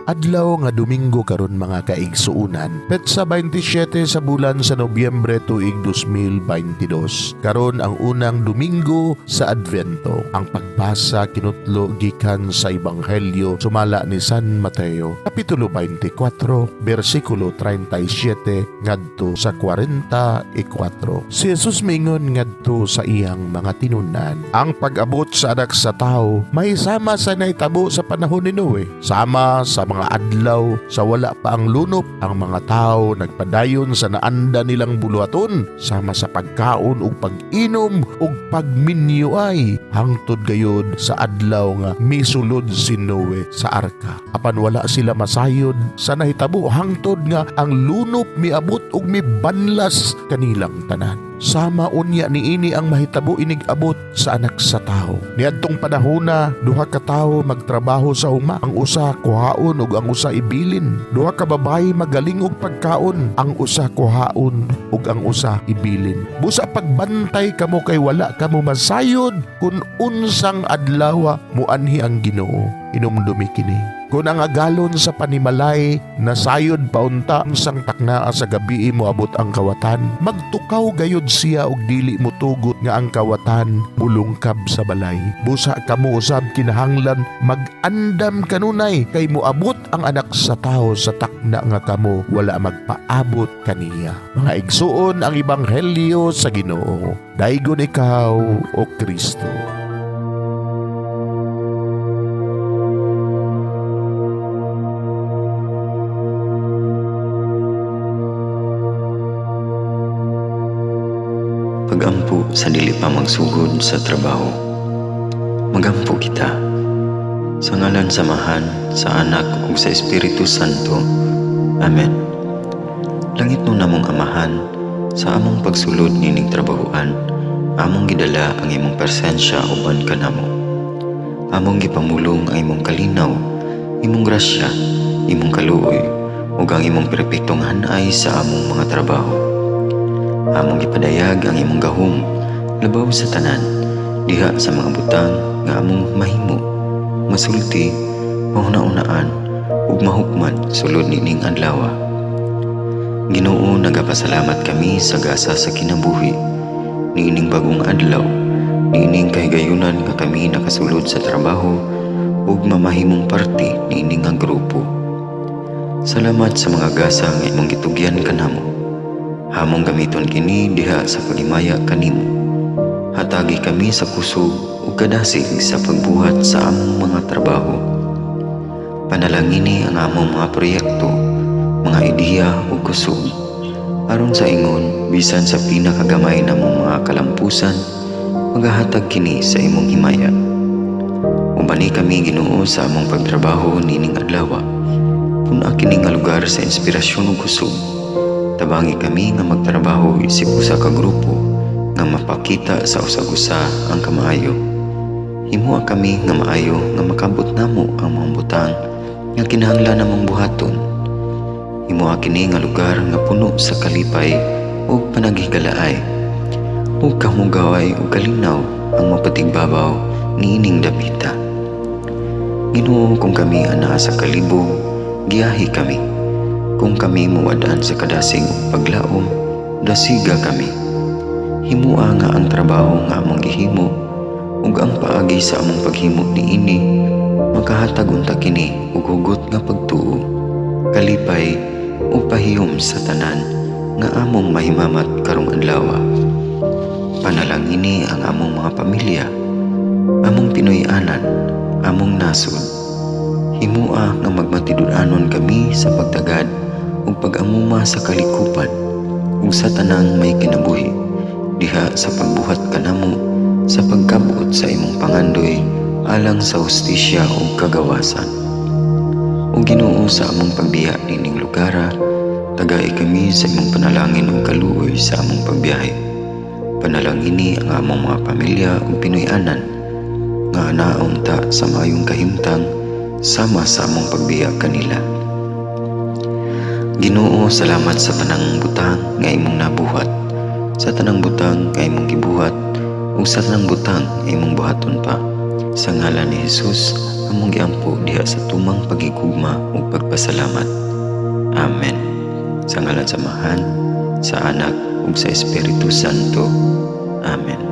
Adlaw nga Domingo karon, mga kaigsuunan. Petsa 27 sa bulan sa Nobyembre, tuig 2022. Karon ang unang Domingo sa Advento. Ang pagbasa kinutlo gikan sa Ebanghelyo sumala ni San Mateo, Kapitulo 24, bersikulo 37 ngadto sa 44. Si Jesus mingon ngadto sa iyang mga tinunan, "Ang pag-abot sa Anak sa Tao may sama sa nahitabo sa panahon ni Noe, sama sa mga adlaw sa wala pa ang lunop. Ang mga tao nagpadayon sa naanda nilang buluhaton sama sa pagkaon ug pag-inom ug pagminyuay hangtod gayud sa adlaw nga misulod si Noe sa arka. Apan wala sila masayod sa nahitabo hangtod nga ang lunop miabot ug mibanlas kanilang tanan. Sama unya niini ang mahitabo inig-abot sa Anak sa Tawo. Niadtong panahona, duha ka tawo magtrabaho sa huma, ang usa kuhaon ug ang usa ibilin. Duha ka babayi magaling og pagkaon, ang usa kuhaon ug ang usa ibilin. Busa pagbantay kamo kay wala kamo masayod kung unsang adlaw muanhi ang Ginoo. Hinumdumi kini. Kung ang agalon sa panimalay nasayod paunta unsang taknaa sa gabi moabot ang kawatan, magtukaw gayud siya og dili motugot nga ang kawatan mulungkab sa balay. Busa kamo usab kinahanglan mag-andam kanunay kay moabot ang Anak sa Tawo sa takna nga kamo wala magpaabot kaniya." Mga igsuon, ang ebanghelyo sa Ginoo. Daygon ikaw, o Kristo. Pagampo sa dili pa magsugod sa trabaho. Magampo kita. Sa ngalan sa Amahan, sa Anak ug sa Espiritu Santo. Amen. Langitnon namong Amahan, sa among pagsulod nining trabahoan, among gidala ang imong presensya uban kanamo. Among gipamulong ang imong kalinaw, imong grasya, imong kaluoy, ug ang imong perpektong hanay sa among mga trabaho. Among gipadayag ang imong gahom labaw sa tanan diha sa mga butang nga among mahimo, masulti, mahuna-unaan ug mahukman sulod nining adlaw. Ginoo, nagapasalamat kami sa gasa sa kinabuhi niining bagong adlaw, niining kahigayunan nga kami nakasulod sa trabaho ug mamahimong parte niini nga grupo. Salamat sa mga gasa nga imong gitugyan kanamo. Among gamiton kini diha sa paghimaya kanimo. Hatagi kami sa kusog ug kadasig sa pagbuhat sa among mga trabaho. Panalangini ang among mga proyekto, mga ideya ug kusog. Aron sa ingon, bisan sa pinakagamay namong mga kalampusan, magahatag kini sa imong himaya. Ubani kami, Ginoo, sa among pagtrabaho nining adlaw. Pun-a kini nga lugar sa inspirasyon ug kusog. Tabangi kami nga magtrabaho isip usa ka grupo nga mapakita sa usag-usa ang kamaayo. Himoa kami nga maayo nga makabot namo ang mga butang nga kinahanglan namong buhaton. Himoa kini nga lugar nga puno sa kalipay ug panaghigalaay. Ug kahugaway ug kalinaw ang mapatigbabaw niining dapita. Ginoo, kung kami anaa sa kalibog, giyahi kami. Kung kami muwad-an sa kadasig ug paglaom, dasiga kami. Himoa nga ang trabaho nga among gihimo ug ang paagi sa among paghimo niini makahatag unta kini og hugot nga pagtuo, kalipay ug pahiyom sa tanan nga among mahimamat karong adlaw. Panalangini ang among mga pamilya, among Pinoy-anan, among nasod. Himoa nga magmatinud-anon kami sa pagtagad ug pag-amuma sa kalikupan ug sa tanang may kinabuhi diha sa pagbuhat kanamo sa pagkabot sa imong pangandoy alang sa hustisya ug kagawasan. O Ginoo, sa among pagbiya nining lugara, tagai kami sa imong panalangin ug kaluoy sa among pagbiyahe. Panalangini ang among mga pamilya ug Pinoy-anan nga anaon ta sa maayong kahimtang sama sa among pagbiya kanila. Ginoo, salamat sa tanang butang nga imong nabuhat, sa tanang butang nga imong gibuhat, ug sa tanang butang nga imong buhaton pa. Sa ngalan ni Jesus. among giampo diha sa tumang paghigugma ug pagpasalamat. Amen. Sa ngalan sa Amahan, sa Anak ug sa Espiritu Santo. Amen.